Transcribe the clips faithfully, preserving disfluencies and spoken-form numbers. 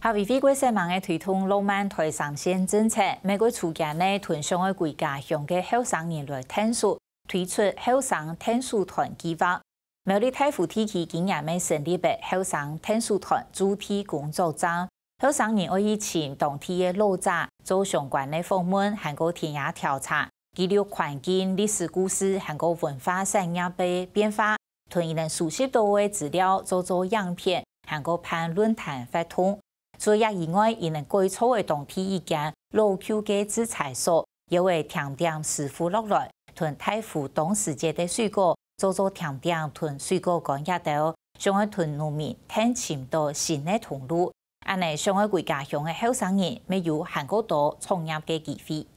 客委會國稅網个推動浪漫台三線政策，每個暑假呢，同想愛歸家鄉个後生人來𢯭手，推出後生𢯭手團計畫。苗栗大湖地區今年乜成立个後生𢯭手團駐地工作站，後生人愛去尋當地个老者，做相關个訪問，還過田野調查，記錄環境、歷史故事，還過文化產業个變化，同佢等收集到个資料做做影片，還過辦論壇活動。除了以外，佢等改造个當地一間老舊个製材所，也會添點師傅落來，同大湖當時節个水果做做甜點同水果乾這兜，想愛同農民𢯭尋到新个通路。恁呢，想愛歸家鄉个後生人，乜有還過多創業个機會。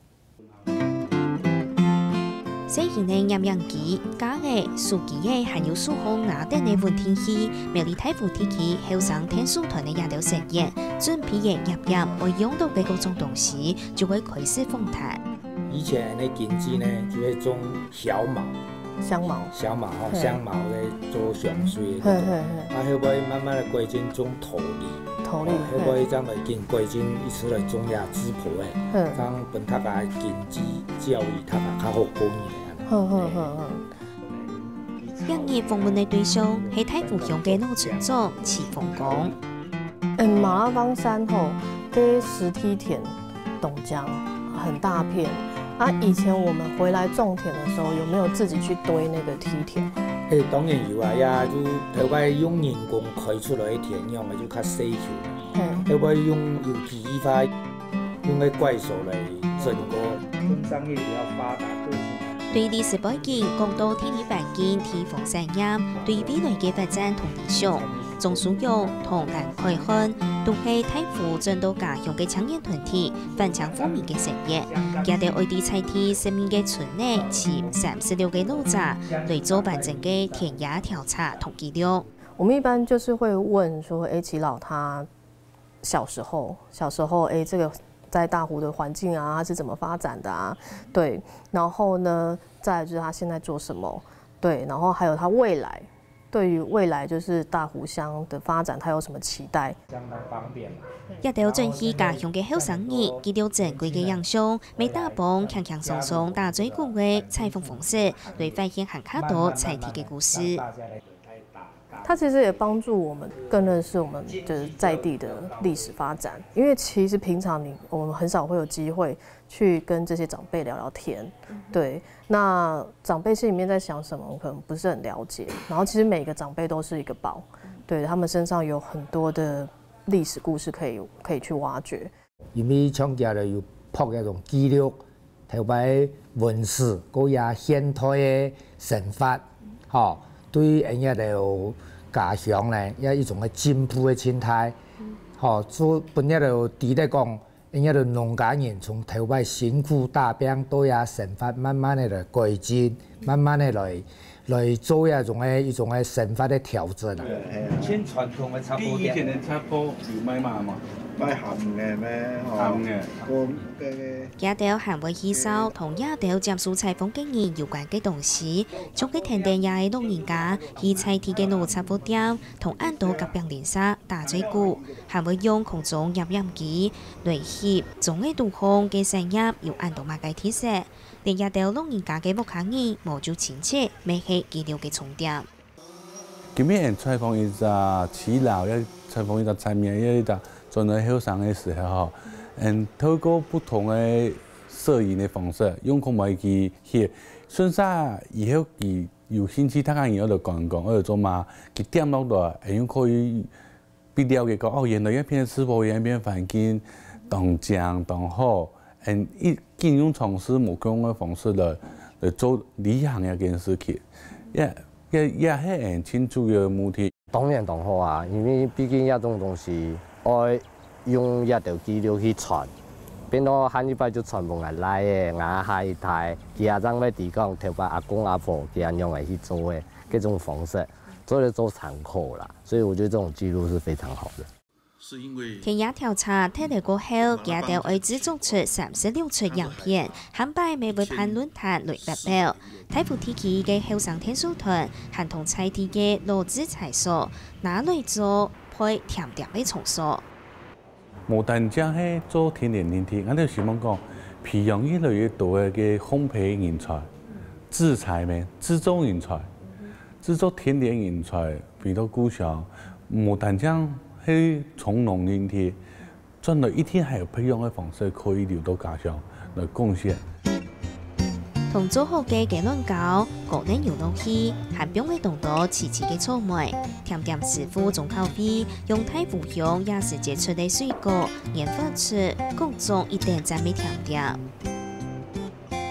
細型个攝影機、架仔、手機仔，還有手項拿等个穩定器，苗栗大湖地區後生𢯭手團个這兜成員，準備个攝影愛用到个各種東西，就會開始訪談。以前个經濟呢，就會種香茅，香茅。香茅吼，嘿。香茅个做香水个。嘿，嘿，嘿。啊，後尾慢慢个改進種桃李。 桃李，哦，嘿。後尾正來緊改進一直來種這梔婆个，嘿。正分大家經濟照顧大家較好過日个。好，好，好，好。今日訪問个對象係大湖鄉个老村長徐豐光。嗯，馬拉邦山吼，這石梯田，東江很大片。啊，以前我們回來種田的時候，有沒有自己去堆那個梯田？欸，當然有啊，也就頭擺用人工開出來个田樣个，就較細球。 嘿。要不然用有機化，用个怪手來整个。工商业比较发达，个性。對歷史背景講到地理環境、地方產業，對未來个發展同理想，鍾淑蓉同藍凱漢都係大湖轉到家鄉个青年團體，返鄉復耕个成員。佢兜愛在在地設立个村內，尋三十六个老者，來做完整个田野調查同記錄。 我們一般就是會問說，欸，耆老他小時候，小時候，欸，這個在大湖的環境啊，他是怎麼發展的啊？對，然後呢，再來就是他現在做什麼，對，然後還有他未來，對於未來就是大湖鄉的發展，他有什麼期待？相當方便啦。這兜轉去家鄉个後生人，記錄珍貴个影像，乜打幫輕輕鬆鬆打嘴鼓个採訪方式，來發現還較多在地个故事。 它其實也幫助我們更認識我們就是在地的歷史發展，因為其實平常你，我們很少會有機會去跟這些長輩聊聊天。對，那長輩心裡面在想什麼，我可能不是很了解。然後其實每個長輩都是一個寶，對，他們身上有很多的歷史故事可以，可以去挖掘。 因為像佢兜有拍該種記錄，頭擺文史，過也現代个生活，吼，對𠊎兜家鄉呢，也一種个進步个心態，吼，做分𠊎兜知得講，𠊎兜農家人從頭擺辛苦打拚，到也生活慢慢个來改進，慢慢个來 來做一種个，一種个生活个調整啊。對，係啊。以前傳統个插播店。比以前个插播有賣嘛無？賣鹹个咩？吼。鹹个。講該个。佢兜還會介紹同這兜接受採訪个人有關个東西，像該跈等這个老人家去在地个老雜貨店，同恁多隔壁鄰舍打嘴鼓，還會用空中攝影機來翕種个地方个產業有恁多麼个特色。 連這兜老人家个屋下人無就親戚，乜係記錄个重點。今日𠊎採訪一隻耆老，也採訪一隻在面，也一隻轉來後生个時候吼，嗯，透過不同个攝影个方式，用空白機翕，順續以後佢有興趣，大家人愛來觀光，愛來做嘛，佢點落來，會用可以 比了解講，哦，原來這片个直播，這片環境當靚當好，嗯，一，緊用嘗試無共个方式來，來做旅行這件事情，也，也，也係𠊎盡主要个目的。當然當好啊，因為畢竟這種東西愛用這條記錄去傳，變到下一擺就傳分𠊎倈仔、𠊎下一代，佢也正會知講頭擺阿公阿婆佢恁樣个去做个，這種方式，做得做參考啦。 所以我覺得這種記錄是非常好的。田野調查忒了過後，佢兜愛製作出三十六齣影片，下擺乜會辦論壇來發表。大湖地區个後生𢯭手團，還同在地个老製材所，拿來做配甜點个場所。無單淨係做甜點零食，𠊎兜希望講，培養越來越多个烘焙人才、製材咩、製作人才、製作甜點人才，回到故鄉，無單淨係從農零食，轉來一定還有別樣个方式可以留到家鄉來貢獻。 同做好个雞卵糕，高能油落去，還放了當多萋萋个草莓。甜點師傅鍾巧慧用大湖鄉夜市摘出个水果，研發出各種一等讚个甜點。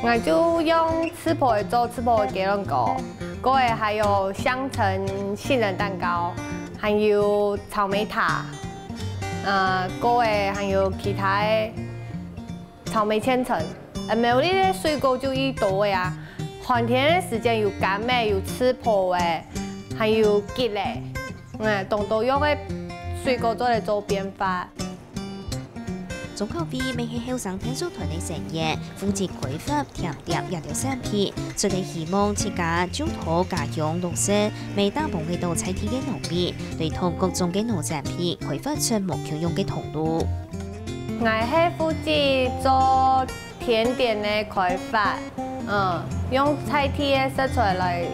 𠊎就用刺波仔做刺波仔雞卵糕，過後還有香橙杏仁蛋糕，還有草莓塔，呃，過後還有其他个 草莓千層。呃，苗栗个水果就已多个啊，寒天个時節有柑仔，有刺波仔，還有桔仔，嗯，當多樣个水果做來做變化。鍾巧慧乜係後生𢯭手團个成員，負責開發甜點這兜產品，除了希望自家種在家鄉落實，乜打幫仔到在地个農民，來同各種个農產品開發出無共樣个通路。 𠊎係負責做甜點个開發，嗯，用在地个食材來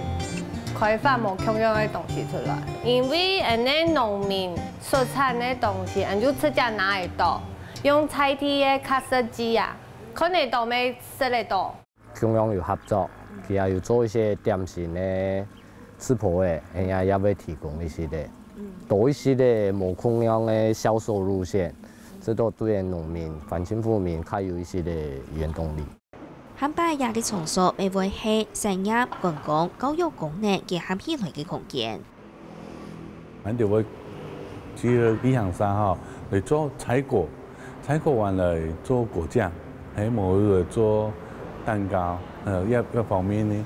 開發無共樣个東西出來。因為𠊎等農民所產个東西，𠊎等就直接拿得到，用在地个較實際啊，看得到乜食得到。 共樣有合作，佢也有做一些點心个刺波仔，人家也會提供一些个，多一些个無共樣个銷售路線，這都對農民、環境富民較有一些个原動力。下擺這個場所乜會係產業、觀光、教育功能結合起來个空間。 𠊎兜會去旅行社吼，來做採果，採果完來做果醬，還無來做蛋糕，呃，這，這方面呢。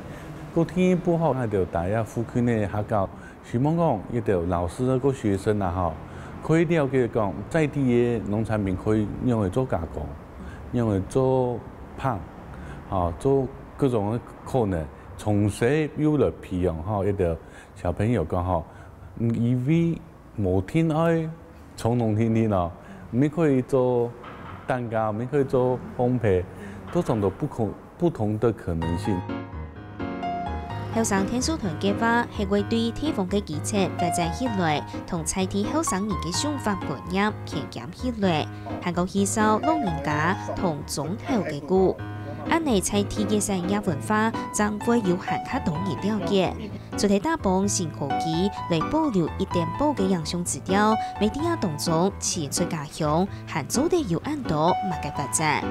故第一步吼，𠊎兜大家附近个客家，希望講一兜老師个學生啊吼，可以了解講在地个農產品可以用來做加工，用來做麭，吼，做各種个可能，從細又來培養吼，一兜小朋友講吼，嗯，因為 無定愛從農定定哦，乜可以做蛋糕，乜可以做烘焙，都創造不可，不同的可能性。後生𢯭手團計畫係會對地方个基層發展起來，同在地後生人个想法觀念牽牽起來，還過介紹老人家同庄頭个故。恁呢在地个產業文化，正會有還較多人了解。 除忒打幫新科技來保留一點寶个影像資料，乜在這當中尋出家鄉還做得有恁多麼个發展。